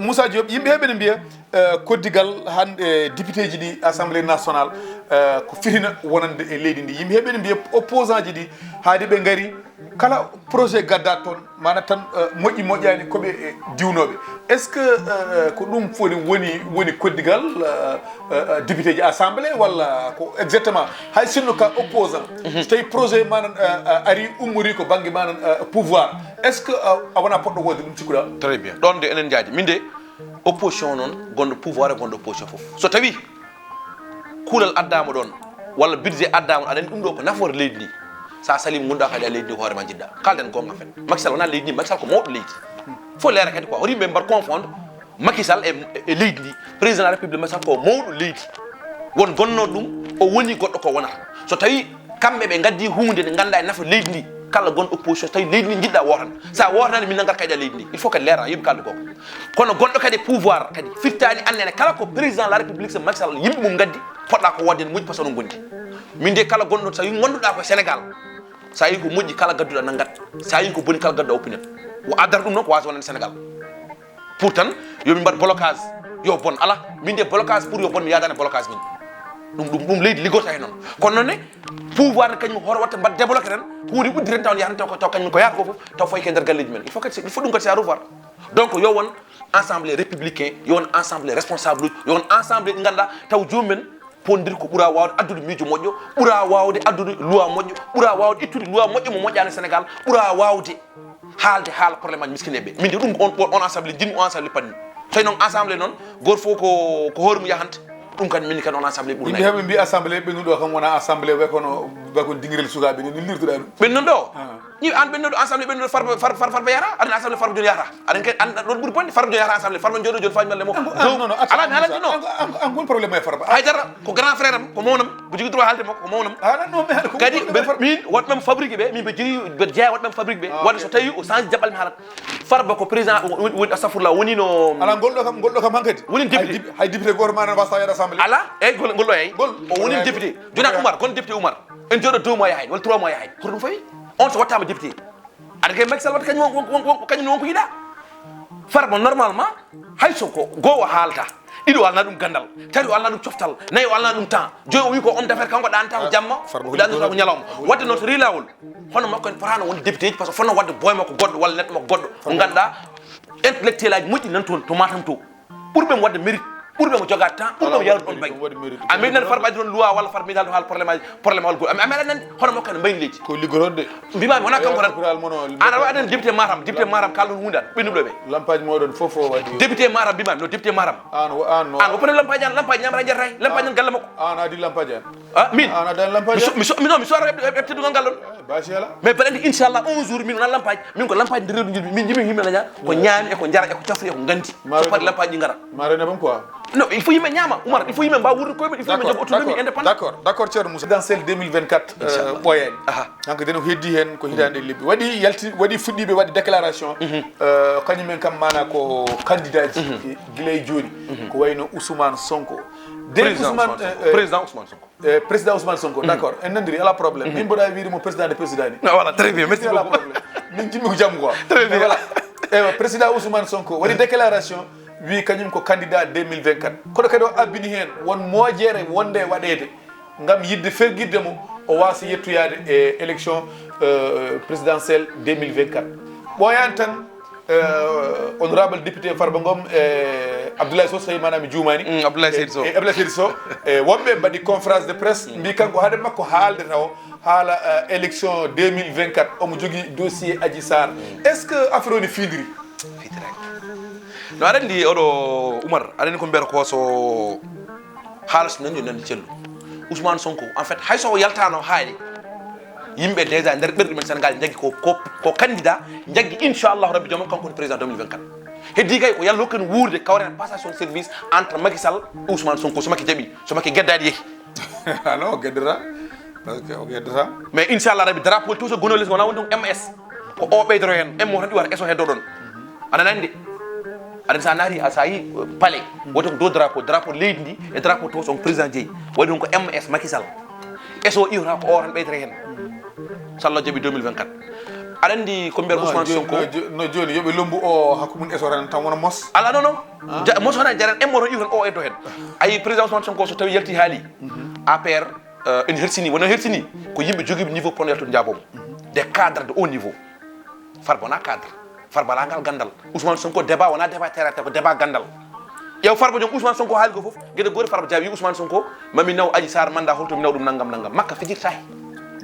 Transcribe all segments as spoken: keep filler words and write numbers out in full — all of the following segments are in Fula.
Moussa Diop, yimɓe heɓe ne mbiya, eh, koddigal hannde, eh, député ji ɗi assemblée nationale, eh, ko fitina wonande e leydi ndi. Yimɓe heɓe ne mbiya opposant ji ɗi, haade ɓe ngari, kala projet gadda toon, mana tan, eh, moƴƴi moƴƴani ko ɓe, eh, diwnooɓe. Est-ce que, eh, ko ɗum foni woni, woni koddigal, eh, eh, eh, député ji assemblée, walla ko exactement? Hay sinno ka opposant, so tawi projet manan, eh, eh, ari ummori ko banggue manan, eh, pouvoir, est-ce que, eh, a wona poɗɗo wonde ɗum cikkuɗa? Très bien. Ɗon de enen jaaji. Min de, opposition noon, gonɗo pouvoir e gonɗo opposition fof. So tawi kuulal addaama ɗoon, walla budget addaama, aɗa anndi ɗum ɗo ko nafoore leydi ndi. So a salima, ngonɗa kadi a leydi ndi ko hoore ma njiɗɗa. Kalden goonga fen. Macky Sall wonaa leydi ndi, Macky Sall ko mawɗo leydi. Fof leera kadi quoi, hoto yimɓe mbaɗ confondre Macky Sall e, e leydi ndi. Président de la République, Macky Sall ko mawɗo leydi. Won gonnooɗo ɗum, o woni goɗɗo ko wonata. So tawi kamɓe ɓe ngaddi huunde nde ngannduɗaa e nafa leydi ndi, kala gonɗo opposition, so tawi leydi ndi njiɗɗa wootan. So a wootanaani, min nanngat kayɗe leydi ndi. Il faut kadi leera, yimɓe kalda goonga. Kono gonɗo kadi e pouvoir kadi firtaani annene kala ko président de la République, so Macky Sall yimɓe mum ngaddi, poɗɗa ko waɗde ene moƴƴi, par ce que onon ngondi. Min de kala gonɗo, so tawi ngonduɗa ko Sénégal, so a yi ko moƴƴi, kala gadduɗa nanngat. So a yi ko boni, kala gadduɗa oppinet. Wo addata ɗum noon ko waasa wonande Sénégal. Pour tan, yo min mbaɗ blocage, yo bon. Ala, min de blocage pour yo bon, mi yaadani blocage min. Ɗum, ɗum, ɗum leydi liggorta heen noon. Kono noon ne, pouvoir ne kañum hoto watta mbaɗ débloqué tan, huunde uddi tan taw yahata taw ko, taw kañum ko yahata fof, taw fayi ke nder galleeji men. Il faut que, il faut ɗum kadi c'est à revoir. Donc yo won assemblée républicain, yo won assemblée responsable, yo won assemblée ɗi ngannduɗaa taw joomum en ponndiri ko ɓura waawde addude miijo moƴƴo, ɓura waawde addude loi moƴƴo, ɓura waawde ittude loi moƴƴo mo moƴƴaani Sénégal, ɓura waawde haalde haala probléme aji miskineeɓe. Min de ɗum on, on, on assemblée njiɗmi, on assemblée panmi. Tawi noon assemblée noon, gooto fof ko, ko hoore mum yahanta, ɗum kadi min kadi on assemblée ɓuri. Yimɓe heɓe mbiya assemblée ɓennuɗo kam wona assemblée, way kono, way kono dingirel sukaaɓe ni, no lirduɗa ɗum? Ɓennuɗo? Ah. Ni an ɓennuɗo assemblée, ɓennuɗo Farba, Far-, Far-, Farba yahata? Aɗa assemblée Farba Jooni yahata? Aɗa ke-, an, ɗon ɓuri bonde, Farba Jooni yahata assemblée, Farba Jooni, Jooni faami malle mo. An ko, an, non, non, attends, ala mi haalante non. An ko, an ko, an ko woni problème e Farba? Haydara, ko grand frère am, ko mawnam, ko jogui droit haalde makko, ko mawnam. Ah, non, non, mais ko kadi problème e Farba? Min waɗ ɗum fabrique ɓe, min ɓe jogui, ɓe jeeya waɗ ɗum fabrique ɓe. Ah, waɗde ok. So tawi o change jaɓɓal mi haalat. Farba ko président, o-, woni, woni, astafurlah, woni no. Ala, ngol ɗo kam, ngol ɗo kam hankadi. Woni député. Hay dip-, hay député goto ma wasa yaade assemblée. Ala, eyyi, ngol, ngol ɗo eyyi. Ngol. O woni député. Jona Oumar, gon député Oumar. En jooɗo deux mois yahay, walla trois mois yahay. Hoto ɗum fawi? On so wattama député. Aɗa kay Macky Sall watta kañum won, won, won, won, kañum won ko yiɗa. Farba normalement, hay so ko goo o haalata, ɗiɗo o alana ɗum gandal, tati o alana ɗum coftal, nayi o alana ɗum temps, joyi o wi ko homme d'affaires kanko ɗaanata ko jamma, Farba ko ɗaanata ko ñalawma. Waɗde noon so rewi laawol, hono makko en potano wonde député ji, par ce que fotno waɗde boy makko goɗɗo walla neɗɗo makko goɗɗo mo ganduɗa intellectuel aji moƴƴi nan toon to Matam to. Ɓurɓe mo waɗde mérite, ɓurɓe mo jogaade temps, ɓurɓe mo yarude on bagi. A meɗi nan Farba addi toon loi walla Farba meɗi haalde haala problème aji, problème walla goɗɗo. A meɗa nande hono makko ene mbayni leydi. Ko liggorode. Mbimami wona kanko tan. An aɗa waɗi aɗen député Matam, député Matam kalɗon hunde an, ɓennuɗo ɓe. Lampaji moɗon fof o waɗi. Député Matam mbimami, no député Matam. An o, an no. An o pone lampaji an, lampaji ñamata jarata hen, lampaji an galle makko. An adi lampaji an. Ah, min? An adani lampaji an. Mi so, mi so, mi no, mi so heɓ-, heɓ-, heɓtude ngal ngal ɗon. Basi ala. Mais mbeɗa anndi inchallah un jour min wona lampaji. Min ko lampaji nder reedu jiɗmi. Min jiɗmi yimɓe daña ko ñaami e ko jara e ko cafri e ko gandi. So fati lampaji ɗi ngara. Ma rene bon quoi. Non, il faut yimɓe ñaama, Oumar, il faut yimɓe mbawa wuurnude koye mum, il faut yimɓe jogga autonomie, indépendance. D'accord, d'accord, Ceerno Moussa. Présidentielle deux mille vingt-quatre, euh, ɓooyaani. Aha. Kanko de no heddi heen ko hitaande lebbi. Waɗi yalti, waɗi fuɗɗiiɓe waɗi déclaration, euh, kañum en kam maana ko candidat ji, gila e jooni. Ko wayno Ousmane Sonko. De Président Ousmane, Ousmane Sonko. Euh, euh, Président Ousmane Sonko. Président Ousmane Sonko, d'accord. En nandiri, ala problème. Min mboɗa wiide mo président de président ni. Ah, voilà, très bien, merci beaucoup. Min jimmi ko jam quoi. Très bien. Mais voilà. Ewa, président Ousmane Sonko waɗi déclaration, wi kañum ko candidat deux mille vingt-quatre. Kono kadi o abbini heen won moƴƴere wonde waɗeede ngam yiɗde fergitde mo o waasa yettoyaade e élection, euh, présidentielle deux mille vingt-quatre. Ɓooyaani tan, euh, honorable député Farba Ngom e Abdoulaye Sow, so tawi maanaam mi juumaani. Mm, Abdoulaye Seydou Sow. E, e Abdoulaye Seydou Sow. E, wonɓe mbaɗi conférence de presse, mbi kanko hade makko haalde taw haala, euh, élection deux mille vingt-quatre, omo jogii dossier Adji Sarr. Est-ce que affaire o ne fiindiri? Fitiraki. No, aɗa anndi oɗo Oumar, aɗa anndi ko mbiyata ko so haala so nani yo nande cellu. Ousmane Sonko, en fait, hay so o yaltano haali, yimɓe déjà nder ɓerɗe men Sénégal jaggi ko, ko, ko candidat, jaggi inchallahu rabbi joomum kanko woni président deux mille vingt-quatre. Heddi kay ko Yallah hokken wuurde kawren passation de service entre Macky Sall e Ousmane Sonko, so Macky jaɓi, so Macky geddaɗi yehi. Ah non, o geddata. Parce que o geddata. Mais inchallah rabbi drapeau to so gono les wona wonde M S. Ko o ɓeydoro hen, M o tan iwata, S o heddo ɗon. Aɗa nandi? Aɗa sa naati a sa yi palais, woto ko dow drapeau, drapeau leydi ndi e drapeau to son président jeeyi. Waɗi ɗum ko M S Macky Sall. Eso iwata ko o tan ɓeydata heen. So Allah jaɓi deux mille vingt-quatre. Aɗa anndi ko mbiyata Ousmane Sonko? No jooni yoɓe lombu o hakku mum eso tan tan wona mos. Ala non non. Mos wona jaren emmo tan iwtan o eddo heen. Ayi président Ousmane Sonko so tawi yalti haali, A P R ene hersini, wona hersini ko yimɓe jogiiɓe niveau pon yaltude njaaboomo. Des cadres de haut niveau. Farba wona cadre. Farba ala ngal ganndal. Ousmane Sonko débat wona débat terre à terre, ko débat ganndal. Ƴeew Farba joom Ousmane Sonko haali ko fof. Gede goori Farba jaabi Ousmane Sonko mami naw Adji Sarr mandat, holto mi naw ɗum nanngam nanngam. Makka fijirtahi.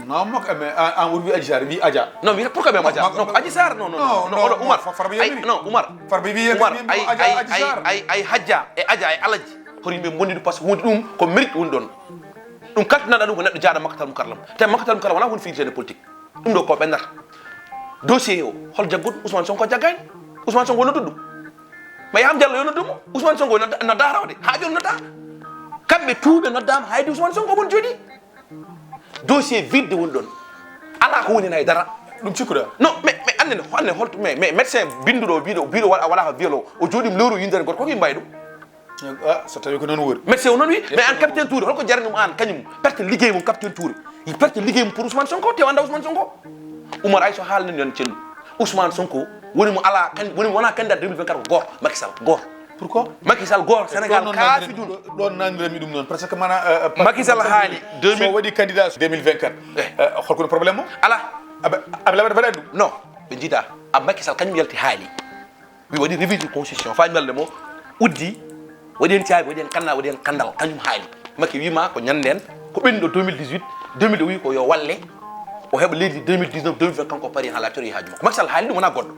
Non makka mais an woni wi Adji Sarr wi Adja. Non mi pourquoi même Adja? Non Adji Sarr non non non Oumar. Farba yamiri non Oumar. Farba wi Umar ay ay ay ay hajja e aja e alaji hoto yimɓe bonndi ɗum par ce que hunde ɗum ko mérite woni ɗon. Ɗum kaltinaɗa ɗum ko neɗɗo jaaɗa makkatal mukarlam te makkatal mukarlam wona hunde fijirde politique. Ɗum ɗo ko ɓennata dossier o hol jagguɗo Ousmane Sonko jaggani. Ousmane Sonko nodduɗo ɗum ma yaham diallo yo noddumo. Ousmane Sonko no darawde ha joni nodda. Kamɓe tuuɓe noddama hayde Ousmane Sonko won jooɗi. Dossier vide woni ɗon. Ala ko woni hay dara. Ɗum cikkuɗa? Non mais mais anne anne holto mais mais médecin binduɗo biɗo biɗo wala wala ko viol o o jooɗima lewru yindere goto koko mbawi ɗum. Ah, so tawi ko noon woni. Médecin o noon wi mais an capitaine Touré holko jarani ɗum an kañum? Perte liggey mum capitaine Touré. Perte liggey mum pour Ousmane Sonko te o anda Ousmane Sonko. Oumar ay so haalnani yon cellu. Ousmane Sonko woni mo ala kan woni wona candidat deux mille vingt-quatre ko goto Macky Sall goto. Pourquoi? Macky Sall goto Sénégal kaafi ɗum. Ɗon nanirami ɗum noon par ce que mana Macky Sall haali deux mille waɗi candidat deux mille vingt-quatre. Holko no problème o? Ala. Aɓe laɓata mbaɗani ɗum? Non ɓe jiida. A Macky Sall kañum yalti haali. Wi waɗi révision constitution fa ñalde mo uddi. Waɗi hen caabi waɗi hen kanna waɗi hen kandal kañum haali. Makki wima ko ñanden ko ɓennuɗo deux mille dix-huit deux mille o wi ko yo walle. O heɓa leydi deux mille dix-neuf deux mille vingt kanko pari ha laɓi toɗo haaju makko Macky Sall haali ɗum wona goɗɗo.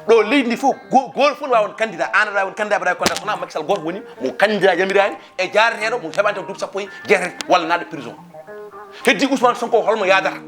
Ɗo leydi ndi fof goto fof wawa won candidat an aɗa wawi won candidat aɗa wawi candidat sona Macky Sall goto woni mo candidat yamirani e jareteɗo mo heɓani taw duuɓi sappo e jeetati walla naɗo prison. Heddi Ousmane Sonko holmo yadata?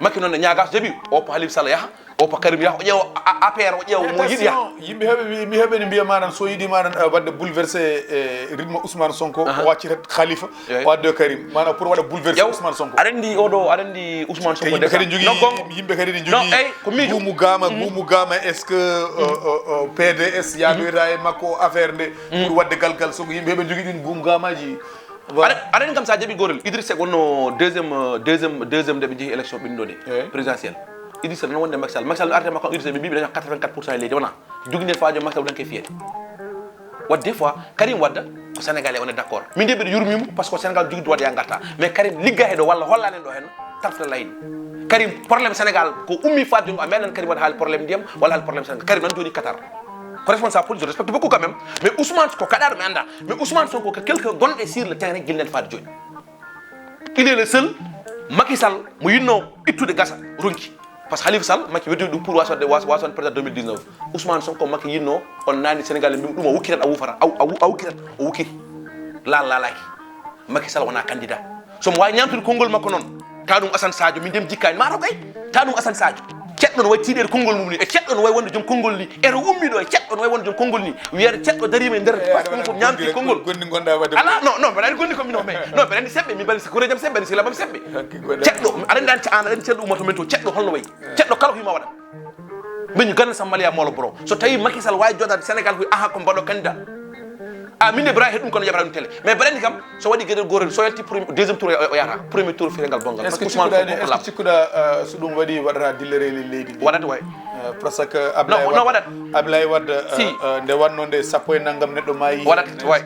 Makki noon ne ñaaga so jaɓi o po Halif Sall yaha o po Karim yaha o ƴeewa A P R o ƴeewa mo yiɗi yaha. Yimɓe heɓe mi heɓe ne mbiya manan so yiɗi manan wadde bouleversé e rythme Ousmane Sonko o waccitat Khalifa o addoya Karim manan pour waɗa bouleversé Ousmane Sonko. Aɗa anndi oɗo aɗa anndi Ousmane Sonko yimɓe kadi jogui yimɓe kadi ne jogui gumu gama gumu gama est ce que P D S yadoyta e makko affaire nde pour wadde galgal Sonko yimɓe heɓe jogui ɗin gumu gamaji. Aɗa aɗa anndi kam so a jaɓi gootol Idrissa Seck wonno deuxième deuxième deuxième nde ɓe njehi élection ɓennuɗo nde présidentiel. Idrissa Seck noon wonde Macky Sall Macky Sall no arde makko Idrissa ɓe mbi ɓe daña quatre-vingt-quatre pour cent e leydi wona jogui nden faajo Macky Sall ɓe dañke fiyede. Wadde des fois Karim Wadda ko sénégalais on est d' accord min de mbiɗa yurmi mo parce que sénégal jogui droit de ya garta mais Karim ligga heɗo walla hollani en ɗo hen tarfata layni. Karim problème sénégal ko ummi faajo ngo a meɗan Karim Wadda haali problème ndiyam walla haali problème sénégal Karim nan joni Qatar. Ko responsable politique je respecte beaucoup quand même mais Ousmane ko kaɗaɗo mi anda mais Ousmane Sonko ko quelque gonɗe sur le terrain guilnen faade joni. Il est le seul Macky Sall mo yinno ittude gasa ronki parce que Khalifa Sall Macky weddi ɗum pour wasde wasde président deux mille dix-neuf. Ousmane Sonko Macky yinno on nani Sénégal mbimi ɗum a wukkitat a wufata a wukkitat o wukkiti. Laal laalaki Macky Sall wona candidat. Somo wawi ñamtude konngol makko noon ta ɗum Assane Sadio min ndem jikkani mataw kay ta ɗum Assane Sadio. Ceɗɗo no wawi tiiɗede konngol mum ni e ceɗɗo no wawi wonde joom konngol ni eto ummi ɗo e ceɗɗo no wawi wonde joom konngol ni wiyata ceɗɗo darima e nder passe ɗum ko ñamti konngol. Ala non non mbeɗa andi gondi ko mino mais non mbeɗa andi semɓe min mbaɗi ko rejam semɓe andi sila bam semɓe. Ceɗɗo aɗa andi an an aɗa andi ceɗɗo ummato men to ceɗɗo holno wayi ceɗɗo kala ko yima waɗa. Min ganda sam maliya molo bro so tawi Macky Sall wawi jodade Sénégal koy aha ko mbaɗo candidat. A min de bra he ɗum kono jaɓata ɗum télé mais mbeɗa andi kam so waɗi gueɗel gotel so yalti premier deuxième tour o yahata premier tour firengal bongal est ce que cikkuɗa est ce que cikkuɗa so ɗum waɗi waɗata dillere e leydi ndi waɗata way. Parce que ablaye no waɗat ablaye wadde si nde wanno nde sappo e naggam neɗɗo maayi waɗat way.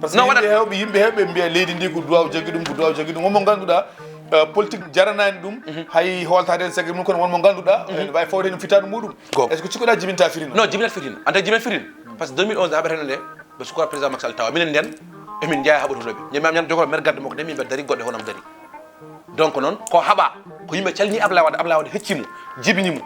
Parce que yimɓe hewɓe yimɓe hewɓe mbiya leydi ndi ko duwaw jaggi ɗum ko duwaw jaggi ɗum wonmo ganduɗa politique jaranani ɗum hay holtade en secret mum kono wonmo ganduɗa ene wawi fawde ɗum fitade muɗum. Est ce que cikkuɗa jibinta firino? Non jibinat firino anta jibinat firino. Parce que deux mille onze haɓata heno nde ɓe sukora président Macky Sall tawa minen nden emin jeeya haɓoto looɓe ñemam ñan jogoro mer garde makko de min mbeɗa dari goɗɗe honam dari. Donc noon ko haɓa ko yimɓe calni Ablaye Wade Ablaye Wade heccimo jibinimo.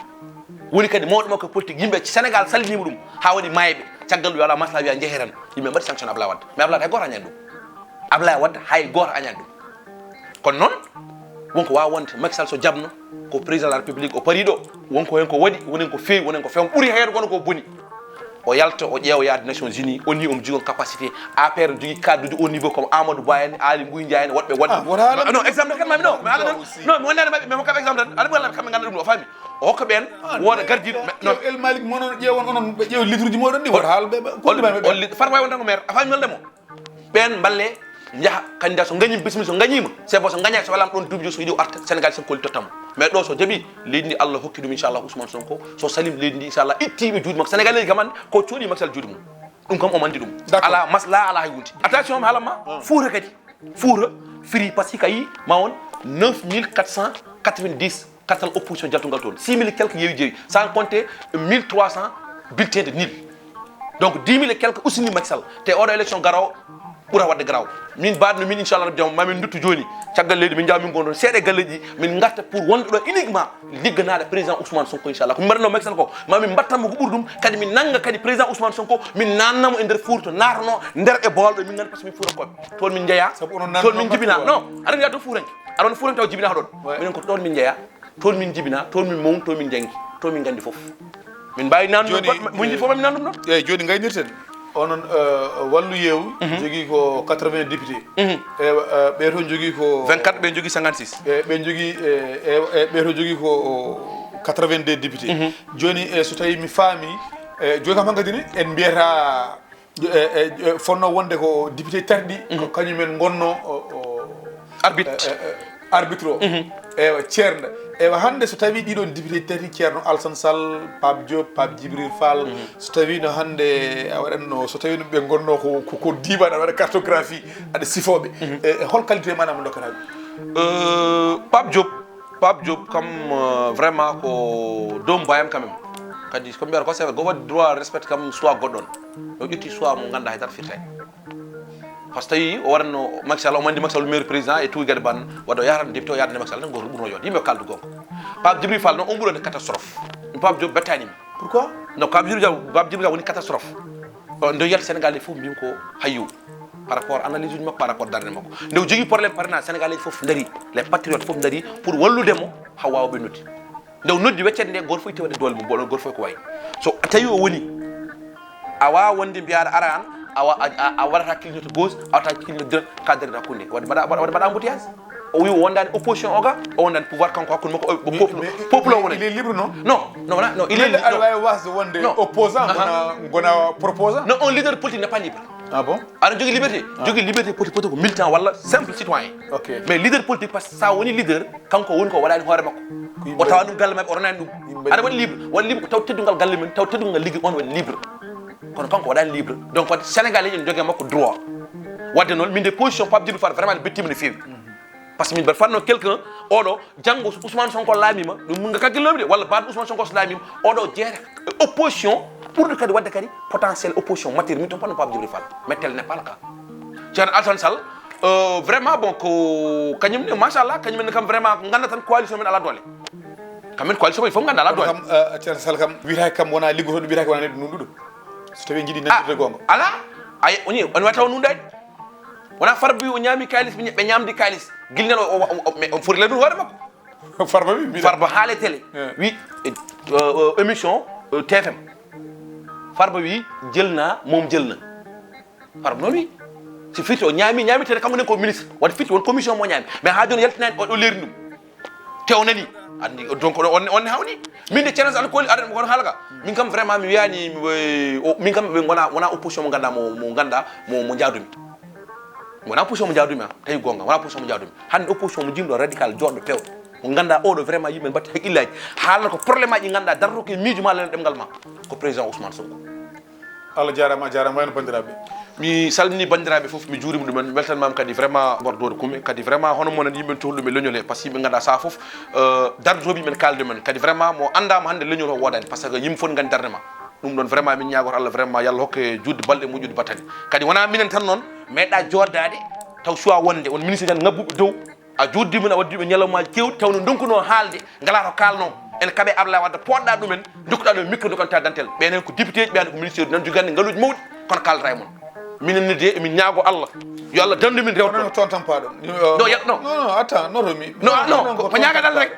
Woni kadi mawɗo makko e politique yimɓe Sénégal sallinima ɗum ha waɗi mayɓe caggal ɗum ala masla wiya jehe tan yimɓe mbaɗi sanction Ablaye Wade mais Ablaye Wade hay goto añani ɗum. Ablaye Wade hay goto añani ɗum. Kono noon wonko wawa wonde Macky Sall so jabno ko président de la république o pari ɗo wonko hen ko waɗi wonen ko fewi wonen ko few ɓuuri heedo kono ko boni. O yalta o ƴeewa yaade nations unies o ni omo jogii on capacité. A P R ne jogii cadre de haut niveau comme Amadou Ba en Aly Ngouille Ndiaye en woɗɓe woɗɓe. Non exemple tan mami non mi ala non non mi wondani maɓɓe mais mo kam exemple tan aɗa ɓuranaɓe kamɓe ganda ɗum no o faami. O hokka ɓeen, wooda gardiiɗo. Mais non. Ƴeew El Malick, mo onon ƴeew on, onon ɓe ƴeew litre ji mooɗon ɗi, wota haal ɓe, ɓe, on, on li-, Farba Faye wonta ko maire, a faami wonde mo? Ɓeen mballe, njaha, candidat so ngañiima, bismilla, so ngañiima, c'est bon, so ngañaaki, so welaama ɗoon duuɓi joyi, so yiɗi o arta, Sénégal sen kolli totta mo. Mais ɗo so jaɓi, leydi ndi Allah hokki ɗum, inchallah, Ousmane Sonko, so Salim leydi ndi, inchallah, ittiiɓe juuɗe makko. Sénégalais kam hannde, ko coɗi Macky Sall juuɗe mum. Ɗum kam omo anndi ɗum. D'accord. Alaa masla, alaa hay huunde. Attention, mi haalan ma, Fuuta kadi. Fuuta firi, parce que a yii ma won neuf mille quatre cent quatre-vingt-dix kartal opposition jaltungal toon, six mille et quelques yeewi jeewi, sans compter mille trois cents bulletins de nul. Donc dix mille et quelques usini Macky Sall. Te oɗo élection garoowo ɓura waɗde garaaw. Min mbaɗno min, inchallah rabbi, jam ma min nduttu jooni. Caggal leydi min njaha min ngon ɗoon seeɗa e galleeji, min ngarta pour wonde ɗo uniquement ligganaade président Ousmane Sonko, inchallah. Ko min mbaɗatno Macky Sall ko, ma min mbattan mo ko ɓuri ɗum. Kadi min nannga kadi président Ousmane Sonko, min naatna mo e nder Fuuta, naatno nder e Bawol ɗo, min nganndi, parce que min Fuutankooɓe. Toon min njeyaa, toon min njibinaa. Non, aɗa anndi a to Fuutanke. Aɗa wona Fuutanke taw jibinaa ɗoon. Ouais. Minen ko toon min njeyaa, toon min njibinaa, toon min mawni, toon min njanngi, toon min nganndi fof. Min mbaawi naatnude goɗɗo, mo yimɓe fof min naatnum ɗoon. Eeyi, jooni ngaynirten. Onon, eh, Wallu Yeewu jogii ko quatre-vingts députés. Mhm. Ewa, eh, ɓee toon jogii ko vingt-quatre, ɓe njogii cinquante-six. Eh, ɓe njogii, eh, eh, eh, ɓee toon jogii ko, o, quatre-vingt-deux députés. Mhm. Jooni, eh, so tawii mi faami, eh, jooni kam hankadi ne, en mbiyata, eh, eh, eh, fotnoo wonde ko député tati ɗi, ko kañum en ngonnoo, o, o, arbitre. Eh, eh, eh, arbitre o. Mhm. Ewa, ceernda. Ewa, hannde so tawii ɗiɗon député tati, Ceerno Alassane Sall, Pape Diop, Pape Djibril Fall, so tawii no hannde a waɗatno, so tawii no ɓe ngonnoo ko, ko, ko diiwaan, aɗa waɗa cartographie, aɗa sifoo ɓe. Mhm. E, e hol qualité maanaam mo ndokkata ɓe? Euh, Pape Diop, Pape Diop kam, euh, vraiment ko doomu baayam quand même. Kadi ko mbiyata ko, c'est vrai, ko waɗi droit respect kam choix goɗɗo on. O ƴetti choix mo nganndaa hay dara firta heen. Par ce que tawi o waɗatno Macky Sall, omo anndi Macky Sall maire président e tout, gade ban, wadde o yahrata député, o yahdani Macky Sall tan, gooto ɓurno yode. Yimɓe kaldu goonga. Pape Djibril Fall noon, on ɓurani catastrophe. Ɗum Pape Diop bettaani mi. Pourquoi? No Pape Djibril Fall, Pape Djibril Fall woni catastrophe. O, nde yalti Sénégal e fof mbimi ko hayyo. Par rapport analyse uji makko, par rapport darnde makko. Nde o jogii problème parrainage, Sénégal e fof ndari, les patriotes fof ndari pour wallude mo, haa waawa ɓennude. Nde o noddi weccere nde, gooto fof itti waɗde doole mum, mboɗon gooto fof ko wayi. So tawi o woni, a waawaa wonde mbiyaɗa ara an, a wa-, a, a, a waɗata clignote gauche, a waɗata clignote droite, ka darde hakkunde. Waɗde mbaɗa, waɗde mbaɗa embouteillage. O wi o wondaani opposition o ga, o wondaani pouvoir kanko hakkunde makko, o, o peuple, peuple o woni. Il est libre, non? Non, non, non, il est libre. Aɗa waawi wasde wonde opposant, gona, gona proposant. Non, un leader politique n'est pas libre. Ah bon? Aɗa jogii liberté? Ah. Jogii liberté politique, politique ko militant walla simple citoyen. Ok. Mais leader politique, parce que sa woni leader, kanko woni ko waɗani hoore makko. O tawa ɗum galle maɓɓe, o ronani ɗum. Aɗa waɗi libre, waɗi libre ko taw teddungal galle men, taw teddungal ligge on waɗi libre. Kono kanko waɗani libre. Donc waɗi Sénégalais ene jogii makko droit. Waɗde noon, min de position Pape Djibril Fall vraiment ne bettima no feewi. Par ce que min mbaɗa fanno quelqu'un, oɗo, janngo so Ousmane Sonko laamiima, ɗum mun nga kakkilloomi de, walla baɗo Ousmane Sonko so laamiima, oɗo jeeyata e opposition, ɓurɗo kadi waɗde kadi potentiel opposition matière, min toon fanno Pape Djibril Fall. Mais tel n'est pas le cas. Ceerno Alassane Sall, euh, vraiment, bon, ko kañum ne, machallah, kañum ne kam vraiment, ko ngannda tan coalition men alaa doole. Kam men coalition men fof ngannda alaa doole. Kam, euh, Ceerno Sall kam, wiyata kam wona liggotoɗo, wiyata ko wona neɗɗo nunɗuɗo. So tawi en njiɗi nandirde goonga. Alaa, ay, o ñi, on waɗata o nunɗaade. Wona Farba wi o ñaami kaalis, ɓe ña-, ɓe ñaamdi kaalis. Gilnel o, o, o, o, mais on foti lelnude hoore makko. Farba wi, mbiɗa Farba haale télé. Eh. Wi, eh, euh, euh, émission, euh, T F M. Farba wi, jelna, moom jelna. Farba noon wi. Si firti o ñaami, ñaami télé, kanko nen ko ministre. Waɗi firti won commission mo ñaami. Mais haa jooni yaltinaani, o, o leeri ɗum. Te o nani. Anndi, donc, on, on ne hawni. Min de Ceerno Sall Koli, aɗa kono haala ka. Min kam vraiment mi wiyani, mi, o, min kam ɓe ngona, wona opposition mo ngannda mo, mo ngannda mo, mo jaadumi. Wona opposition mo jaadumi, ha, tawi goonga, wona opposition mo jaadumi. Hannde opposition mo jimɗo radical, joɗɗo, pewɗo. Mo ngannda oɗo vraiment yimɓe mbatta hakkillaaji. Haalna ko problème aji ngannda darto ko e miijo ma, lelal ɗemngal ma. Ko président Ousmane Sonko. Allah jaaraama, a jaaraama, wayno banndiraaɓe. Mi salmini banndiraaɓe fof, mi juurima ɗumen, mi weltanmaama kadi vraiment Bordeaux Kume, kadi vraiment hono mon en yimɓe tohluɓe leñol he, par ce que yimɓe ngannda saha fof, euh, dardotooɓe yimɓe kaalde men, kadi vraiment mo anndaama hannde leñol o woodani, par ce que yimɓe fof ngandi darnde ma. Ɗum ɗon vraiment min ñaagoto Allah vraiment yo Allah hokke juutde balɗe moƴƴude battane. Kadi wona minen tan noon meeɗa jooɗdaade taw choix wonde on ministre tan ngabbuɓe dow, a jooɗdi mum, a waddi ɓe ñalawmaaji keewɗi, taw no ndonkuno haalde, ngalaa to kaalnoo. Ene kaɓe Ablaye Wade, poɗɗa ɗumen, ndokkuɗa ɗum micro, ndokkanta dental. Ɓen hen ko député ji, ɓen ko ministre ji, nan jogande ngaluuji mawɗi, kono kaalata e mon. Minen ne de, emin ñaago Allah, yo Allah dandu min rewde. Kono toon tan paaɗon. Non, ya-, non. Non, non, attends, non, Romi. Non, non, non, non, ko, ko ñaagal Allah rek.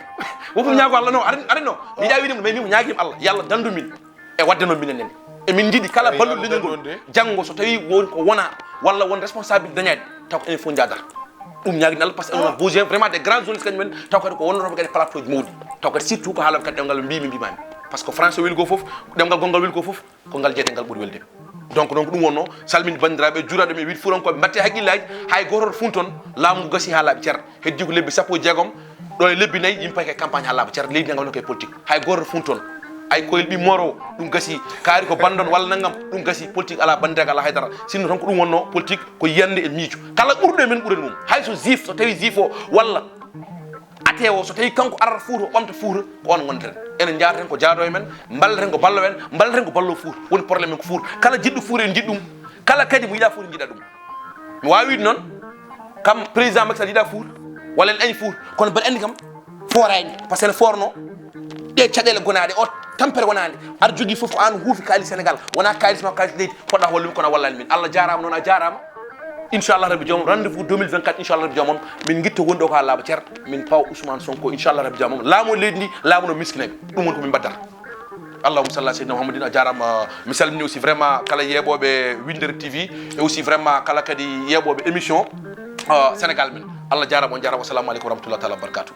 Wofu ñaago Allah, non, aɗa, aɗa, non. Mi yiɗa wiide mo, mais min ko ñaagim Allah, yo Allah dandu min. E waɗde noon minen nene. Emin njiɗi kala balluɗo leñol ngol, janngo so tawi won ko wona, walla won responsabilité dañaade, taw ko enen fof njaadata. Ɗum ñaagini Allah, parce que on a besoin vraiment des grands journalistes kañum en, taw kadi ko wonnotooɓe kadi plateau ji mawɗi, taw kadi surtout ko haalooɓe kadi ɗemngal mbimi mbimami, parce que français weli goo fof, ɗemngal gonngal weli goo fof, ko ngal jeeɗe ngal ɓuri welde. Donc noon ko ɗum wonno, salmini banndiraaɓe, juuraade ɗum e wiide fuurankooɓe mbatte haqqillaaji, hay gooto funton, laamu ngu gasi haa laaɓi cer, heddi ko lebbi sappo e jeegom, ɗo e lebbi nayi yimɓe ke campagne haa laaɓa cer, leydi nanga wonno koye politique, hay gooto funton. Ay koyel ɓi moro, ɗum gasi, kaari ko bandon walla nangam, ɗum gasi, politique alaa banndiraagal alaa haydara. Sinno tan ko ɗum wonno politique, ko yiyannde e miijo. Kala ɓurɗo e men ɓurani mum, hay so jif, so tawi jif o walla ate o, so tawi kanko arata Fuuta, o ɓamta Fuuta, ko on ngonten. Enen njaata hen ko jaado e men, mballeten ko ballo en, mballeten ko ballo Fuuta. Woni problème men ko Fuuta. Kala jiɗɗo Fuuta en jiɗ ɗum, kala kadi mo yiɗa Fuuta jiɗa ɗum. Mi waawi wiide noon, kam président Macky Sall yiɗa Fuuta, walla ene añi Fuuta, kono mbeɗa anndi kam fooraani, parce que ene foorno ɗe caɗeele gonaaɗe, o tampere wonaande, aɗa jogii fof ko aan huufi kaalis Sénégal, wonaa kaalis ma, kaalis leydi, poɗɗa hollumi kono a wallaani min. Allah jaaraama noon, a jaaraama. Inchallah Rabbi Joom, rendez-vous deux mille vingt-quatre, inchallah Rabbi Joom, min ngitta wonde o ko haa laaɓa cer, min pawa Ousmane Sonko, inchallah Rabbi Joom, laamu leydi ndi, laamu no miskinaaɓe, ɗum woni ko min mbaddata. Allahumma salli ala sayyidina Muhammadin, a jaaraama. Mi salmini aussi vraiment kala yeeɓooɓe Winndere T V, e aussi vraiment kala kadi yeeɓooɓe émission, euh, Sénégal Men. Allah jaaraama, on jaaraama. Wassalamu aleykum wa rahmatullahi taala wa barakatuh.